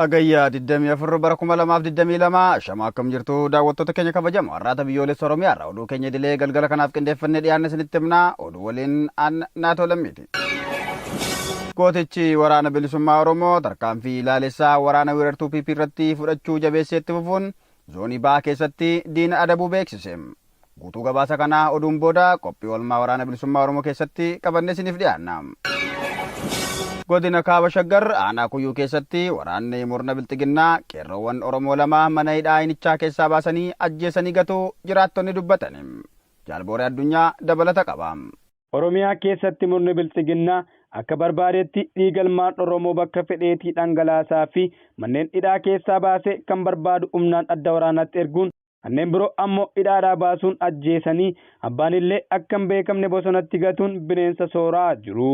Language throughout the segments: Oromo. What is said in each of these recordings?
Hagayya 24 bara 2022 shama akkam jirtu daawwattoota keenya kabajamoo har'aata biyyoolessa Oromiyaa irraa oduu keenya idilee galgala kanaaf qindeeffannee dhiyaanne isinitti himna oduu waliin an naatoo lammiiti. Gootichi waraana bilisummaa Oromoo tarkaanfii ilaalessaa waraana weerartuu PP irratti fudhachuu jabeessee itti fufuun zoonii bahaa keessatti diina adabuu beeksise. Guutuu gabaasa kanaa oduun booda qophii oolmaa Waraana Bilisummaa Oromoo keessatti qabannee isiniif dhiyaanna. Godina Kaaba Shaggar aanaa Kuyyuu keessatti waraanni murna Bilxiginnaa qeerroowwan Oromoo 2 mana hidhaa aanichaa keessaa baasanii ajjeesanii gatuu jiraattonni dubbatan. Jaal Booree Addunyaa dabalata qaba. Oromiyaa keessatti murni Bilxiginnaa akka barbaadetti dhiiga ilmaan Oromoo bakka fedheetii dhangalaasaa fi manneen hidhaa keessaa baasee kan barbaadu humnaan adda waraanaatti erguun kanneen biroo ammoo hidhaadhaa baasuun ajjeesanii abbaan illee akka hin beekamne bosonatti gatuun bineensa sooraa jiru.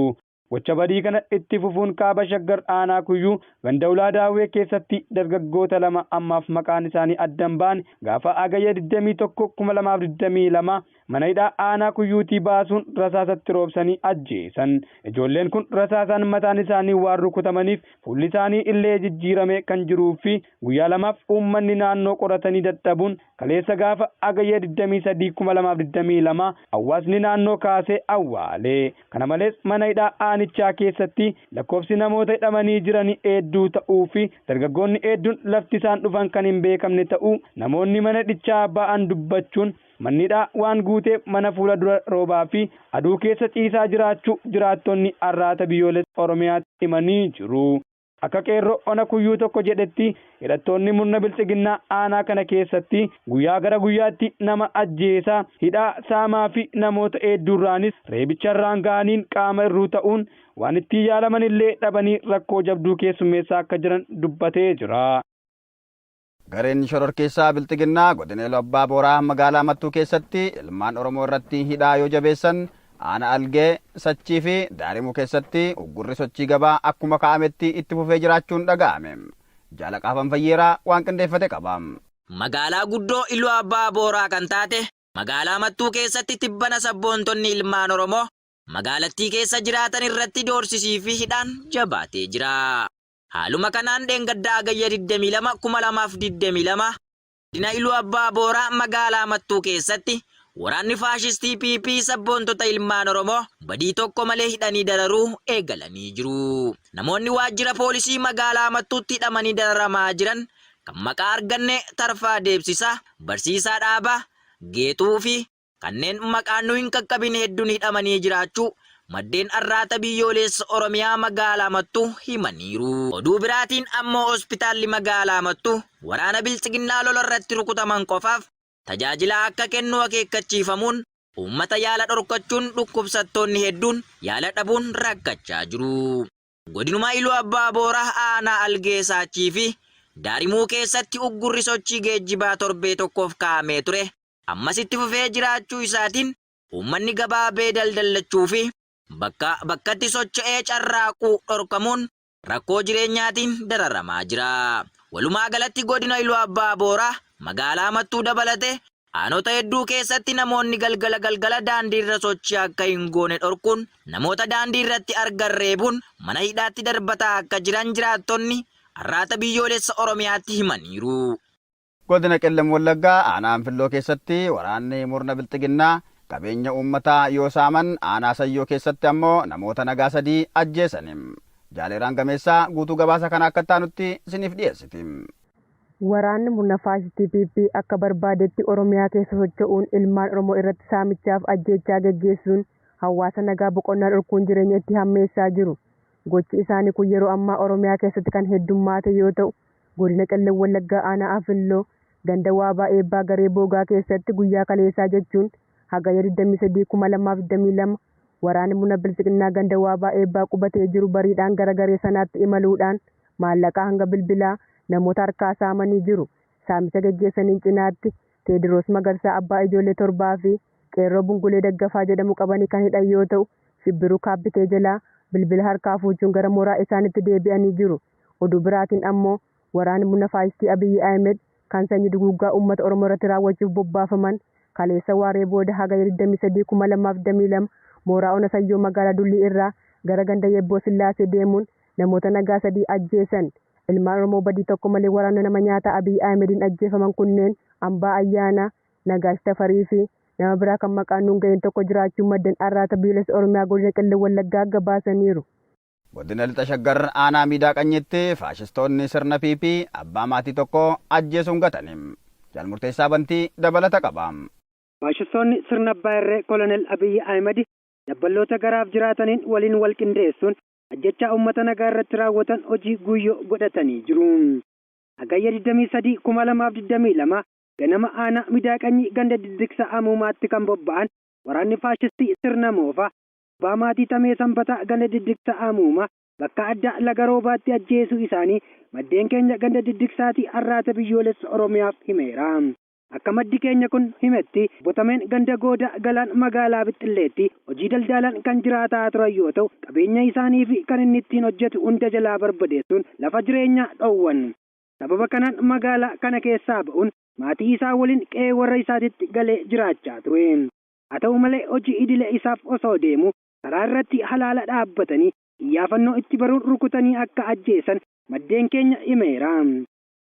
Gocha badii kana itti fufuun kaaba Shaggar aanaa Kuyyuu ganda Ulaa Daawwee keessatti dargaggoota 2 ammaaf maqaan isaanii adda hin baane gaafa Hagayya 21, 2022 mana hidhaa aanaa Kuyyuutii baasuun rasaasa itti roobsanii ajjeesan. Ijoolleen kun rasaasaan mataan isaanii waan rukutamaniif fuulli isaanii illee jijjiiramee kan jiruu fi guyyaa lamaaf uummanni naannoo qoratanii dadhabuun kaleessa gaafa Hagayya 23, 2022 hawaasni naannoo kaasee awwaale. Kana malees mana hidhaa aanichaa keessatti lakkoofsi namoota hidhamanii jiranii hedduu ta'uu fi dargaggoonni hedduun lafti isaan dhufan kan hin beekamne ta'uu namoonni mana hidhichaa ba'an dubbachuun manni hidhaa waan guuteef mana fuula dura roobaa fi aduu keessa ciisaa jiraachuu jiraattonni Arraata Biyyoolessa Oromiyaatti himanii jiru. Akka qeerroo ona Kuyyuu tokko jedhetti hidhattoonni murna bilxiginnaa aanaa kana keessatti guyyaa gara guyyaatti nama ajjeesaa, hidhaa, saamaa fi namoota heedduurraanis reebicha irraan ga'aniin qaama irruu ta'uun waan ittiin yaalaman illee dhabanii rakkoo jabduu keessummeessaa akka jiran dubbatee jira. Gareen shororkeessaa Bilxiginnaa godina Iluu Abbaa Booraa magaalaa Mattuu keessatti ilmaan Oromoo irratti hidhaa yoo jabeessan aana Algee, Sachii fi Daarimuu keessatti uggurri sochii gabaa akkuma kaa'ametti itti fufee jiraachuun dhaga'ame. Jaal Haqaafan Fayyeeraa waan qindeeffate qaba. Magaalaa guddoo Iluu Abbaa Booraa kan taate magaalaa Mattuu keessatti tibbana sabboontonni ilmaan Oromoo magaalattii keessa jiraatan irratti doorsisii fi hidhaan jabaatee jira. Haaluma kanaan dheengadda Hagayya 22, 2022 godina Iluu Abbaa Booraa magaalaa Mattuu keessatti waraanni faashistii PP sabboontota ilmaan Oromoo badii tokko malee hidhanii dararuu eegalanii jiru. Namoonni waajjira poolisii magaalaa Mattuutti hidhamanii dararamaa jiran kan maqaa arganne Tarfaa Deebsisaa, Barsiisaa Dhaabaa, Geexuu fi kanneen maqaan nu hin qaqqabin hedduun hidhamanii jiraachuu maddeen Arraata Biyyooleessa Oromiyaa magaalaa Mattuu himaniiru. Oduu biraatiin ammoo Hospitaalli magaalaa Mattuu waraana Bilxiginnaa lola irratti rukutaman qofaaf tajaajila akka kennu akeekkachiifamuun uummata yaala dhorkachuun dhukkubsattoonni hedduun yaala dhabuun rakkachaa jiru. Godinuma Iluu Abbaa Booraa aanaa Algee Saachii fi Daarimuu keessatti uggurri sochii geejjibaa torbee tokkoof kaa'amee ture ammas itti fufee jiraachuu isaatiin uummanni gabaa ba'ee daldallachuu fi bakkaa bakkatti socho'ee carraaquu dhorkamuun rakkoo jireenyaatiin dararamaa jira. Walumaa galatti godina Iluu Abbaa Booraa magaalaa Mattuu dabalatee aanota hedduu keessatti namoonni galgala galgala daandiirra sochii akka hin goone dhorkuun namoota daandiirratti argan reebuun mana hidhaatti darbataa akka jiran jiraattonni Arraata Biyyoolessa Oromiyaatti himaniiru. Godina Qellem Wallaggaa aanaa Anfilloo keessatti waraanni murna Bilxiginnaa qabeenya uummataa yoo saaman aanaa Sayyoo keessatti ammoo namoota nagaa 3 ajjeesan. Jaaleeraan Gameessaa guutuu gabaasa kanaa akka itti aanutti isiniif dhiyeessiti. Waraanni murna faashistii PP akka barbaadetti Oromiyaa keessa socho'uun ilmaan Oromoo irratti saamichaa fi ajjeechaa geggeessuun hawaasa nagaa boqonnaa dhorkuun jireenya itti hammeessaa jiru. Gochi isaanii kun yeroo ammaa Oromiyaa keessatti kan heddummaate yoo ta'u, Godina Qellem Wallaggaa Aanaa Anfilloo ganda Waabaa Eebbaa Garee Boogaa keessatti guyyaa kaleessaa jechuun Hagayya 23, 2022 waraanni murna Bilxiginnaa ganda Waabaa Eebbaa qubatee jiru bariidhaan gara garee sanaatti imaluudhaan maallaqaa hanga bilbilaa namoota harkaa saamanii jiru. Saamicha geggeessaniin cinaatti Teediroos Magarsaa abbaa ijoollee torbaa fi Qeerroo Bungulee Daggafaa jedhamu qabanii kan hidhan yoo ta'u, Shibbiruu Kaabbitee jalaa bilbila harkaa fuuchuun gara mooraa isaaniitti deebi'anii jiru. Oduu biraatiin ammoo waraanni murna faashistii Abiy Ahimed kan sanyii duguuggaa uummata Oromoo irratti raawwachuuf bobbaafaman kaleessa waaree booda Hagayya 23, 2022 mooraa ona Sayyoo magaalaa Dullii irraa gara ganda Yebboo Sillaasee deemuun namoota nagaa 3 ajjeesan. Ilmaan Oromoo badii tokko malee waraana nama nyaataa Abiy Ahimediin ajjeefaman kunneen Ambaa Ayyaanaa, Nagaash Tafarii fi nama biraa kan maqaan nuun ga'een tokko jiraachuu maddeen Arraata Biyyoolessa Oromiyaa godina Qellem Wallaggaa gabaasaniiru. Godina Lixa Shaggar aanaa Miidaa Qanyitti faashistoonni sirna PP abbaa maatii tokko ajjeesuun gatani. Jaal Murteessaa Bantii dabalata qaba. Faashistoonni sirna abbaa irree Kolonel Abiy Ahimed dabballoota garaaf jiraataniin waliin wal qindeessuun ajjechaa uummata nagaa irratti raawwatan hojii guyyoo godhatanii jiru. Hagayya 23, 2022 ganama aanaa Midaaqanyii ganda Diddigsa Amuumaatti kan bobba'an waraanni faashistii sirna moofaa abbaa maatii Tamee Sanbataa ganda Diddigsa Amuumaa bakka addaa Laga Roobaatti ajjeesuu isaanii maddeen keenya ganda Diddigsaatii Arraata Biyyoolessa Oromiyaaf himeera. Akka maddi keenya kun himetti, Obbo Tameen ganda Goodaa Galaan magaalaa Bixxilleetti hojii daldaalaan kan jiraataa turan yoo ta'u, qabeenya isaanii fi kan inni ittiin hojjetu hunda jalaa barbadeessuun lafa jireenyaa dhoowwan. Sababa kanaan magaalaa kana keessaa ba'uun maatii isaa waliin qe'ee warra isaatitti galee jiraachaa ture. Haa ta'u malee hojii idilee isaaf osoo deemuu karaa irratti halaala dhaabbatanii xiyyaafannoo itti baruun rukutanii akka ajjeesan maddeen keenya himeera.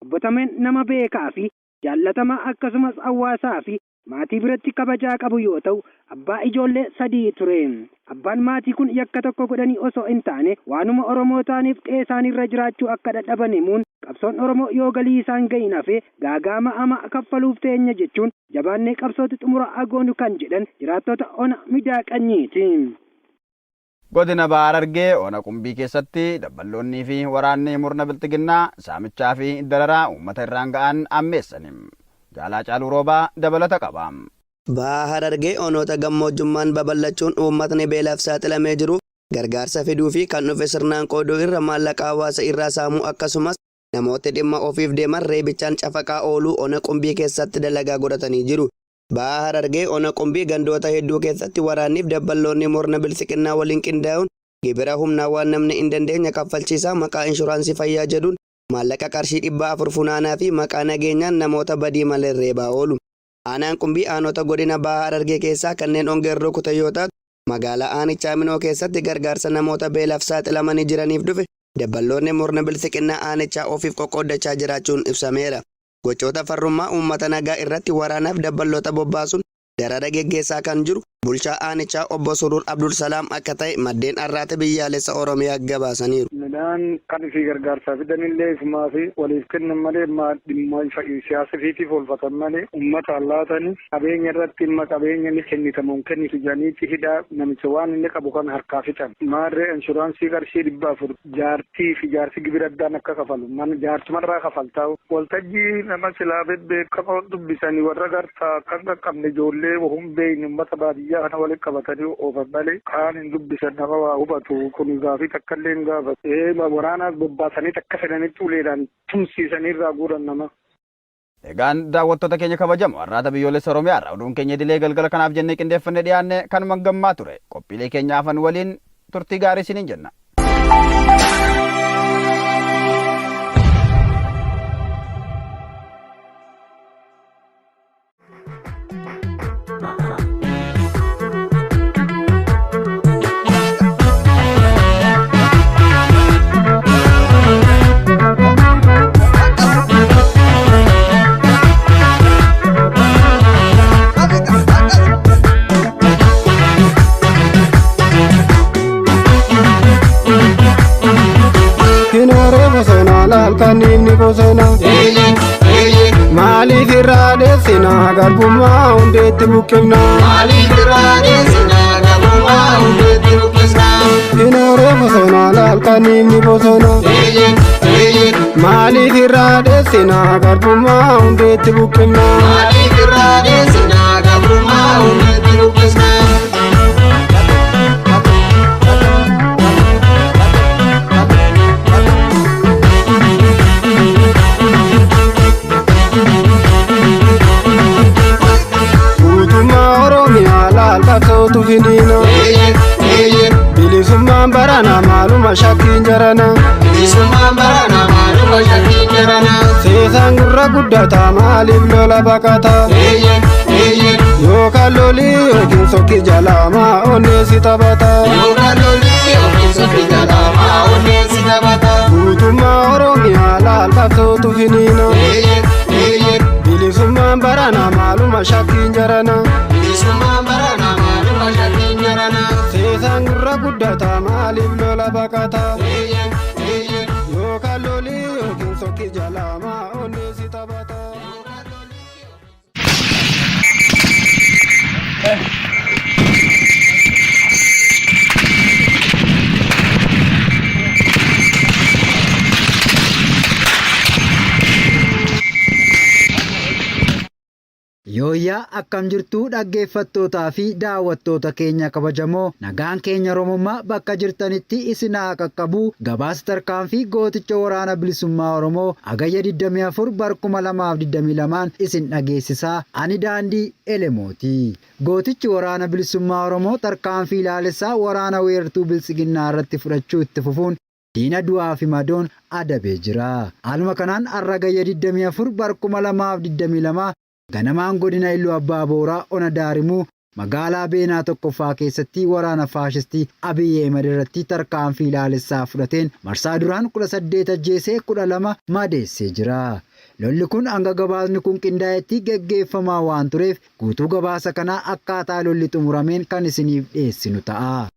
Obbo Tameen nama beekaa fi jaallatamaa akkasumas hawaasaa fi maatii biratti kabajaa qabu yoo ta'u, abbaa ijoollee 3 ture. Abbaan maatii kun yakka tokko godhanii osoo hin taane waanuma Oromoo ta'aniif qe'ee isaaniirra jiraachuu akka dhadhaban himuun qabsoon Oromoo yoo galii isaan gahin hafe gaaga'ama hamaa kaffaluuf teenya jechuun jabaannee qabsootti xumura haa goonu kan jedhan jiraattota ona Midaa Qanyiiti. Godina Baha Harargee Ona Qumbii keessatti dabballoonnii fi waraanni murna Bilxiginnaa saamichaa fi dararaa uummata irraan ga'an ammeessani. Jaal Haacaaluu Roobaa dabalata qaba. Baha Harargee onoota gammoojjummaan babal'achuun uummatni beelaaf saaxilamee jiruuf gargaarsa fiduu fi kan dhufe sirnaan qooduu irra maallaqa hawaasa irraa saamuu akkasumas namootni dhimma ofiif deeman reebichaan cafaqaa ooluu ona Qumbii keessatti dalagaa godhatanii jiru. Baha Harargee ona Qumbii gandoota hedduu keessatti waraanniif dabballoonni murna Bilxiqinnaa waliin qindaa'uun gibira humnaa waan namni hin dandeenye kaffalchiisaa maqaa inshuraansii fayyaa jedhuun maallaqa qarshii 400 funaanaa fi maqaa nageenyaan namoota badii malee reebaa oolu. Aanaan Qumbii aanota godina Baha Harargee keessaa kanneen ongeen rukute yoo taatu, magaalaa aanichaa Minoo keessatti gargaarsa namoota beelaaf saaxilamanii jiraniif dhufe dabballoonni murna Bilxiqinnaa aanichaa ofiif qoqqooddachaa jiraachuun ibsameera. Gochoota farrummaa uummata nagaa irratti waraanaaf dabballoota bobbaasuun darara geggeessaa kan jiru bulchaa aanichaa obbo Suruur Abdulsalaam akka ta'e maddeen Arraata Biyyaalessa Oromiyaa gabaasaniiru. Midhaan kan ifii gargaarsaa fidanillee ifumaafi waliif kennan malee dhimma siyaasa ifiitiif oolfatan malee ummataan laatani. Qabeenya irratti dhimma qabeenya ni kennita moo hin kennitu jedhaniiti hidhaa namicha waan inni qabu kana harkaa fixan. Maarree inshuraansii qarshii 400 Jaartii fi jaarsi gibira addaan akka kafalu mana jaarsumarraa kafaltaa. Waltajjii nama silaa bebbeekamoo dubbisanii warra gartaa akka hin qaqqabne ijoollee wahum beeyne ummata baadiyyaa kana walitti qabatanii oofan malee kaan hin dubbisan nama waa hubatu kun gaafii takkallee hin gaafatu. Ee waraanaas bobbaasanii takka fedhanitti uleedhaan tumsiisanii irraa guuran nama. Egaan daawwattoota keenya kabajamo Arraata Biyyoolessa Oromiyaa irraa oduun keenya idilee galgala kanaaf jennee qindeeffannee dhiyaanne kanuma gammaa ture. Qophiilee keenya hafan waliin turtii gaarii isiniin jenna. Kinaaree bosonaa laalkaniifni bosona. Maaliif irraa dheessina garbummaa hundeetti buqqifna. Maaliif irraa dheessina garbummaa hundeetti buqqisna? Kinaaree bosonaa laalkaniifni bosona. Maaliif irraa dheessina garbummaa hundeetti buqqifna. Maaliif irraa dheessina garbummaa hundeetti buqqisna? Guutummaa Oromiyaa laal qabsootu finiina. Bilisummaan barana maaluma shakkiin jarana. Bilisummaan barana maaluma shakkiin jarana. Seesaan gurra guddata maaliif lola baqata. Yookaan lolii yookiin sokki jalaa maa onnee si taphata. Yookaan lolii yookiin sokki jalaa maa onnee si taphata. Guutummaa Oromiyaa Maal qabsootu finiina? Bilisummaan barana maaluma shakkiin jarana. Bilisummaan barana maaluma shakkiin jarana. Seesaan gurra guddata maaliif lola baqata? Yookaan lolii yookiin sokki jalaa maa onnee si taphata. Yooyyaa, akkam jirtuu dhaggeeffattootaa fi daawwattoota keenya kabajamoo? Nagaan keenya Oromummaa bakka jirtanitti isin haa qaqqabu. Gabaasa tarkaanfii gooticha waraana bilisummaa Oromoo Hagayya 24 bar 2022 isin dhageessisaa ani Daandii Elemooti. Gootichi waraana bilisummaa Oromoo tarkaanfii laalessaa waraana weerartuu biltsiginnaa irratti fudhachuu itti fufuun diina du'aa fi madoon adabee jira. Haaluma kanaan har'a Hagayya 24 bar 2022 ganamaan godina Iluu Abbaa Booraa ona Daarimuu magaalaa Beenaa tokkoffaa keessatti waraana faashistii Abiy Ahimad irratti tarkaanfii laalessaa fudhateen marsaa duraan 18 ajjeesee 12 madeessee jira. Lolli kun hanga gabaasni kun qindaa'etti geggeeffamaa waan tureef guutuu gabaasa kanaa akkaataa lolli xumurameen kan isiniif dhiyeessinu ta'a.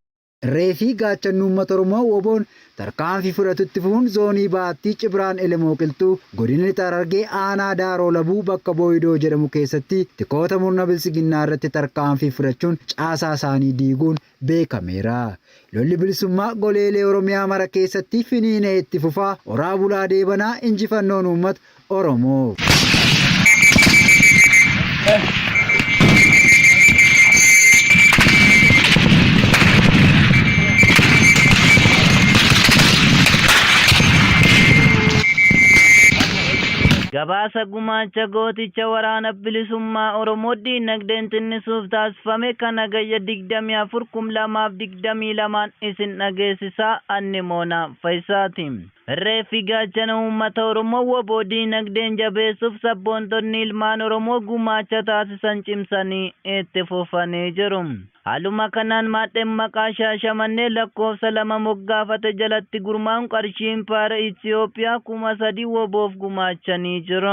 Irree fi gaachanni uummata Oromoo WBOn tarkaanfii fudhatu itti fufuun zoonii Bahaattii Cibraan Elemoo Qilxuu godina Lixa Harargee aanaa Daaroo Labuu bakka Booyidoo jedhamu keessatti tikoota murna biltsiginnaa irratti tarkaanfii fudhachuun caasaa isaanii diiguun beekameera. Lolli bilisummaa goleelee Oromiyaa mara keessatti finiinee itti fufa. Horaa bulaa deebanaa, injifannoon uummata Oromoof. Gabaasa gumaacha gooticha waraana bilisummaa Oromoo diinagdeen xinnisuuf taasifame kan Hagayya 24, 2022 isin dhageessisaa anni Moonaa Fayisaati. Irree fi gaachana uummata Oromoo wbo diinagdeen jabeessuuf sabboontonni ilmaan Oromoo gumaacha taasisan cimsanii itti fufanii jiru. Haaluma kanaan maadheen maqaa Shaashamannee lakkoofsa 2 moggaafate jalatti gurmaa'uun qarshii impaayera Itiyoophiyaa 3000 WBOf gumaachanii jiru.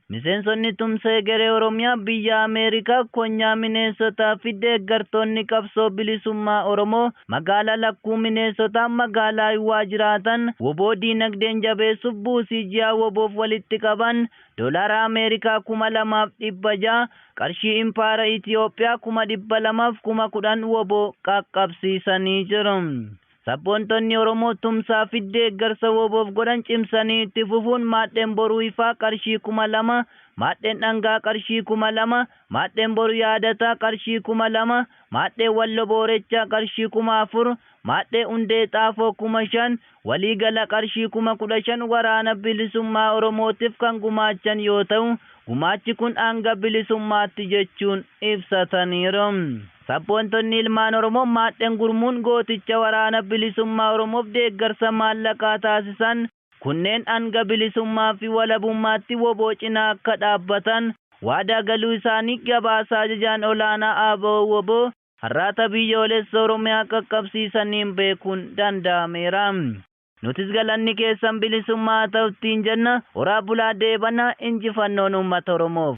Miseensonni Tumsa Egeree Oromiyaa biyya Ameerikaa konyaa Mineesotaa fi deeggartoonni qabsoo bilisummaa Oromoo magaalaa lakkuu Mineesotaa magaalaa Ayiwaa jiraatan wbo diinagdeen jabeessuuf buusii ji'aa WBOf walitti qaban Doolaara Ameerikaa 2,600, qarshii impaayera Itiyoophiyaa 210,000 wbo qaqqabsiisanii jiru. Sabboontonni Oromoo tumsaa fi deeggarsa WBOf godhan cimsanii itti fufuun maadheen Boruu Ifaa qarshii 2000, maadheen Dhangaa qarshii 2000, maadheen Boru Yaadataa qarshii 2000, maadheen Wallo Boorechaa qarshii 4000, maadhee Hundee Xaafoo 5000, walii gala qarshii 15,000 Waraana Bilisummaa Oromootif kan gumaachan yoo ta'u, gumaachi kun hanga bilisummaatti jechuun ibsataniiru. Sabboontonni ilmaan Oromoo maadheen gurmuun gooticha Waraana Bilisummaa Oromoof deeggarsa maallaqaa taasisan kunneen hanga bilisummaa fi walabummaatti wbo cinaa akka dhaabbatan waadaa galuu isaanii gabaasa Ajajaan Olaanaa ABO-wbo Arraata Biyyoolessa Oromiyaa qaqqabsiisaniin beekuun danda'ameera. Nutis galanni keessan bilisummaa haa ta'u ittiin jenna. Horaa bulaa deebanaa, injifannoon uummata Oromoof.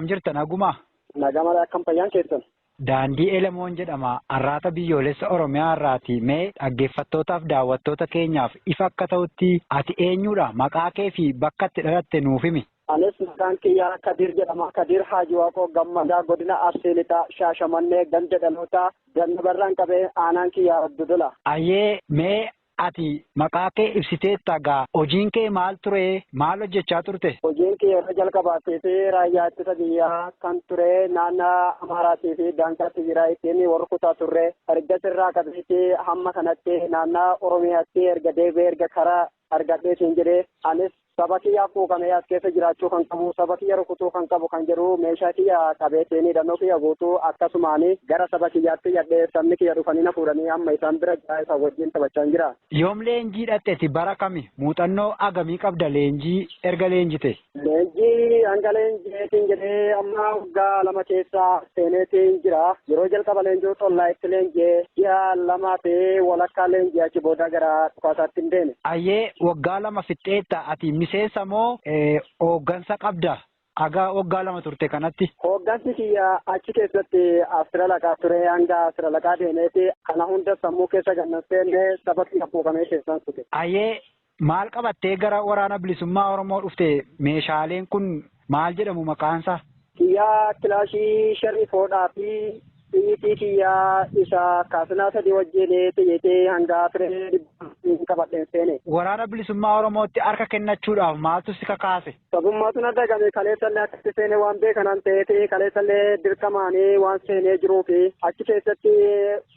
Akkam jirta, nagumaa? Nagaa malee, akkam fayyaan keessan? Daandii Elemoon jedhama. Arraata Biyyoolessa Oromiyaa irraati. Mee dhaggeeffattootaaf daawwattoota keenyaaf ifa akka ta'utti ati eenyudha? Maqaa kee fi bakka itti dhalatte nuuf himi. Anis maqaan kiyyaa Kadir jedhama. Kadir Haaji Waaqoo Gammadaa, godina Arsii Lixaa, Shaashamannee, ganda dhalootaa ganna barraan qabee, aanaan kiyyaa Dodola. Ayyee, mee ati maqaa kee ibsiteetta gaa, hojiin kee maal ture? Maal hojjechaa turte? Hojiin kiyya irra jalqabaatee fi raayyaa ittisa biyyaa kan ture, naannoo Amaaraatii fi daangaa Tigraayittiin warra kutaa turre. Erga sirraa qabeetti hamma kanatti naannoo Oromiyaatti erga deebi'ee, erga karaa argadheetiin jedhee, anis saba kiyyaaf quuqamee as keessa jiraachuu kan qabu, saba kiyya rukutuu kan qabu kan jedhu, meeshaa kiyya qabeetiin hidhannoo kiyya guutuu akkasumaan gara saba kiyyaatti yadhee, sabni kiyya dhufanii na fuudhanii amma isaan bira jira, isaan wajjin taphachaa jira. Yoom leenjii dhaqxeeti? Bara kami? Muuxannoo agamii qabda leenjii erga leenjite? Leenjii hanga leenjiitiin jedhee amma waggaa 2 keessa seeneetiin jira. Yeroo jalqaba leenjii xollaa itti leenjee ji'a 2 fi walakkaa leenjii, achi booda gara dhukaasaatti hin deeme. Ayyee, waggaa 2 fixxeetta. Ati miseensa moo hooggansa qabda? Haga waggaa 2 turte kanatti. Hooggansi kiyya achi keessatti asiralaqaa ture, hanga asiralaqaa deemeeti kana hunda sammuu keessa gannan seenne, saba kiyya quuqamee keessaan kute. Ayyee, maal qabattee gara Waraana Bilisummaa Oromoo dhufte? Meeshaaleen kun maal jedhamu maqaansaa? Kiyyaa kilaashii sharrifoodhaa fi xiyyitii kiyyaa isa kaasinaa 3 wajjin xiyyitii hanga firee 100 qabadheen seene. Waraana Bilisummaa Oromootti harka kennachuudhaaf maaltu si kakaase? Sabummaatu na dagame. Kaleessallee akkatti seene waan beekanan ta'eef, kaleessallee dirqamaanii waan seenee jiruu fi achi keessatti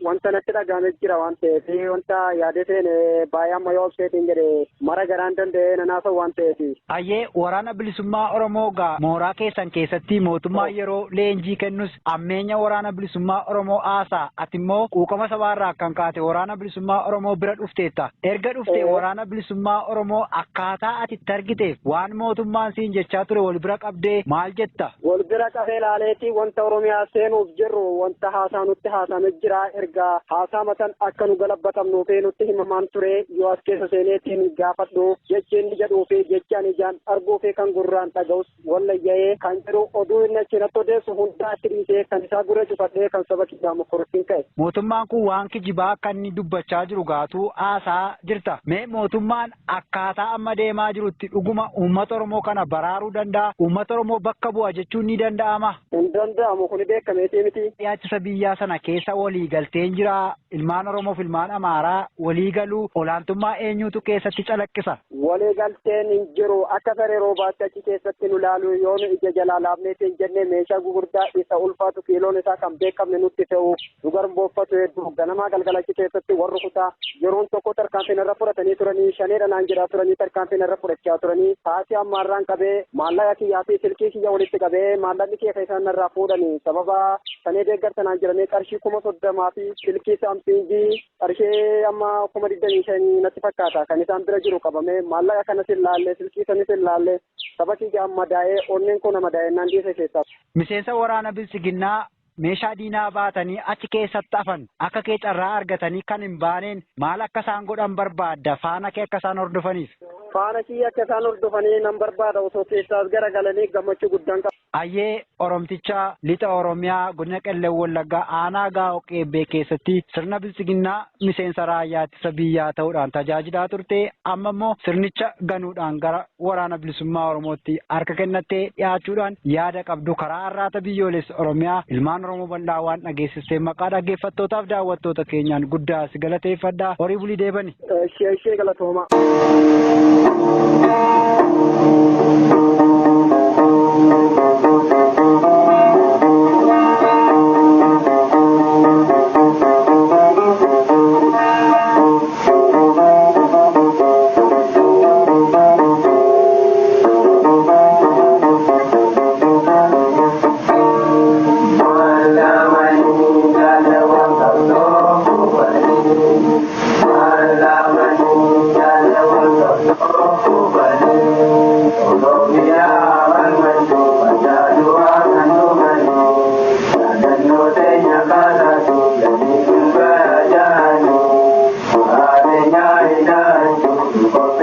wanta natti dhagahame jira waan ta'eef, wanta yaadee seene baay'ee amma yoo obseetiin jedhe mara garaan danda'ee nanaasa waan ta'eef. Ayyee, Waraana Bilisummaa Oromoo gaa mooraa keessan keessatti mootummaa yeroo leenjii kennus ammeenya Waraana Bilisummaa Oromoo haasaa, ati immoo quuqama sabaarraa kan kaate Waraana Bilisummaa Oromoo bira dhufteetta. Erga dhufte Waraana Bilisummaa Oromoo akkaataa ati itti argiteef waan mootummaan siin jechaa ture wal bira qabdee maal jetta? Wal bira qabee ilaaleeti, wanta Oromiyaa seenuuf jirru wanta haasaa nutti haasame jira. Erga haasaa matan akka nu galabbatamnuu fi nutti himamaan ture, yoo as keessa seeneetiin gaafadhu jechi inni jedhuu fi jechi ani ijaan arguu fi kan gurraan dhaga'us wallayya'ee kan jedhu, oduu inni achi natti odeessu hundaa itti dhiisee kan isaa gurra cufadhee kan saba kiyyaa mokkorutti ka'e. Mootummaan kun waan kijibaa akka inni dubbachaa jiru gaatuu haasaa jirta. Mee mootummaan akkaataa amma deemaa jirutti dhuguma uummata Oromoo kana baraaruu danda'a? Uummata Oromoo bakka bu'a jechuun ni danda'ama? Hin danda'amu, kuni beekameetii miti. Ittisa biyyaa sana keessa walii galteen jira. Ilmaan Oromoof ilmaan Amaaraa walii galuu, olaantummaa eenyuutu keessatti calaqqisa? Walii galteen hin jiru. Akka saree roobaatti achi keessatti nu laalu. Yoo nu ija jalaa laafneetiin jennee meeshaa gugurdaa isa ulfaatu kiiloon isaa kan beekamne nutti fe'u, nu garboofatu hedduu. Ganamaa galgala achi keessatti warri kutaa yeroon tokko tarkaanfii irra fudhatanii turanii, shaneedha naan jedhaa turanii, tarkaanfii irra fudhachaa turanii. Taasii ammaarraan qabee maallaqa kiyyaa fi silkii kiyya walitti qabee, maallaqni kiyya kan isaan irraa fuudhanii sababa shanee deeggarsa naan jedhamee qarshii 30,000 fi silkii Samsungii qarshii amma 25,000 natti fakkaata kan isaan bira jiru qabamee, maallaqa kanas hin laalle, silkii sanis hin laalle, saba kiyya amma daa'ee onneen koo nama daa'ee naan dhiise keessaa. Miseensa waraana Biltsiginnaa meeshaa diinaa baatanii achi keessatti hafan, akka kee carraa argatanii kan hin baaneen maal akka isaan godhan barbaadda, faana kee akka isaan hordofaniif? Faana kiyya akka isaan hordofanii nan barbaada, osoo keessaas garagalanii gammachuu guddaan qaba. Ayyee, Oromticha Lixa Oromiyaa, godina Qellem Wallaggaa, aanaa Gaa'oo Qeebbee keessatti sirna Biltsiginnaa miseensa raayyaa ittisa biyyaa ta'uudhaan tajaajilaa turte, amma immoo sirnicha ganuudhaan gara Waraana Bilisummaa Oromootti harka kennattee dhiyaachuudhaan yaada qabdu karaa Arraata Biyyoolessa Oromiyaa ilmaan Oromoo bal'aa waan dhageessistee maqaa dhaggeeffattootaaf daawwattoota keenyaan guddaa si galateeffadha. Horii bulii, deebani. Ishee ishee galatooma.